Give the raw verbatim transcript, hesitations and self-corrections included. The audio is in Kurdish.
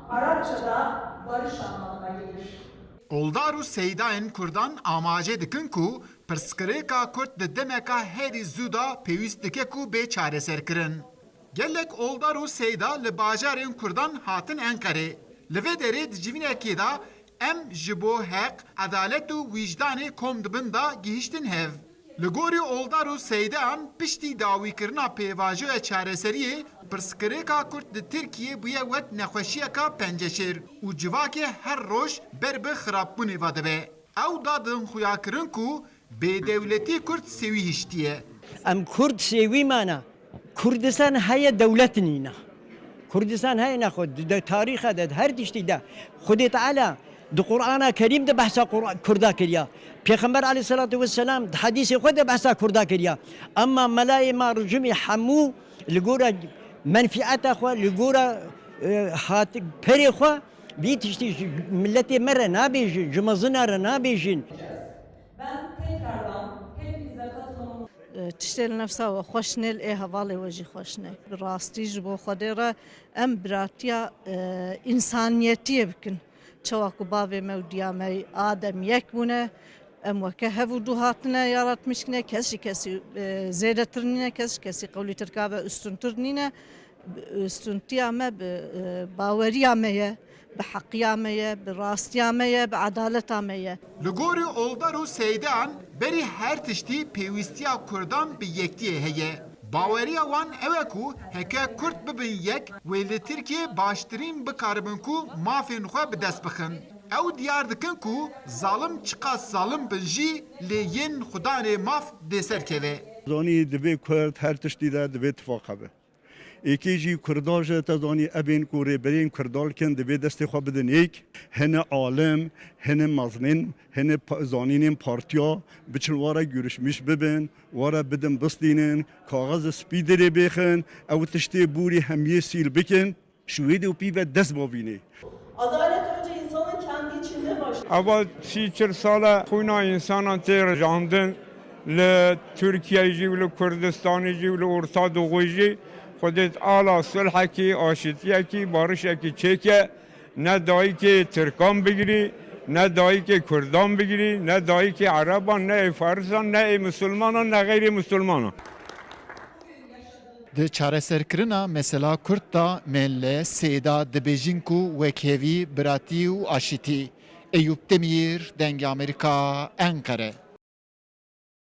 Arapçada barış anlamına gelir. Oldar û seydayên Kurdan amaje dikin ku pirsgirêka Kurd di demeka herî zû de pêwîst dike ku bê çareserkirin. Gelek oldar û seyda li bajarên Kurdan hatin Enqerê. Li vê derê di civînekê de em ji bo heq, edalet û wîjdanê kom dibin de gihîştin hev. Li gorî oldar û seydeyan, piştî dawîkirina pêvajoya çareseriyê, pirsgirêka Kurd di Tirkiyê bûye wek nexweşiyeka penceşêr û civakê her roj ber bi xirabbûnê ve dibe. Ew da dinxuyakirin ku bêdewletî Kurd sêwî hiştiye. Em Kurd sêwî mane. Kurdistan heye, dewlet nîne. Kurdistan heye nexwe di, di tarîxa de, di her tiştî de. Xwedê Teala di Qur'ana Kerîm de behsa Qur-, Kurda kiriya. Pêxember aleyhisselatu vesselam di hedîsê xwe de behsa Kurda kiriya. Emma melayê me rujimî hemû li gora menfieta xwe, li gora, e, hat-, perê xwe, vî tiştî ji miletê me re nabêjin, ji mezina re nabêjin. Ben tekrardan hepinize katılımımı Tiştê li nefsa we xweş nê, li ê hevalê we jî xweş nê. Bi rastî ji bo Xwedê re em biratiya, e, însaniyetiyê bikin. Çawa ku bavê me û diya me Adem yek bûne, em weke hev û du hatine yaratmiş kine, kes ji kesî, e, zêdetir nîne, kes ji kesî qewlîtirka ve ustûntir nîne. Bi, e, ustûntiya me bi, e, baweriya me ye, bi heqiya me ye, bi rastiya me ye, bi edaleta me ye. Li gorî oldar û seydan, berî her tiştî pêwîstiya Kurdan bi yektiyê heye. Baweriya wan ew e ku heke Kurd bibin yek, wê li Tirkiyê baştirîn bikaribin ku mafên xwe bi dest bixin. Ew diyar dikin ku zalim çiqas zalim bin jî, lê yên xudanê maf dê ser keve. Zanî, divê Kurd her tiştî de divê tifaq hebe. Êkê jî Kurda ji te zanî, evên ku rêberên Kurda dikin, divê destê xwe bidin êk. Hine alim, hine mezinên, hine pa-, zanînên partiya, biçin were görüşmüş bibin, were bidin bistînin, kaxez spî dirê bêxin, ew tiştê borî hemiyê sîl bikin. Şûêdê û pî ve dest bavînê. Adalet önce insanın kendi içinde başlıyor. Eva sî çil sal e xwîna însanan tê rijandin. Li Tirkiyeyê jî û li Kurdistanê jî û li Orta Doğûyê jî Xwedê Teala sulhekî, aşitiyekî, barişekî çêke. Ne dayikê Tirkan bigirî, ne dayikê Kurdan bigirî, ne dayikê Ereban, ne ê Farisan, ne ê Misilmanan, ne xeyrê Misilmanan. Di çareserkirina mesela Kurd de me li sêda dibêjin ku wekhevî, biratî û aşitî. Eyûp Demîr, Dengê Amerîka, Enqere.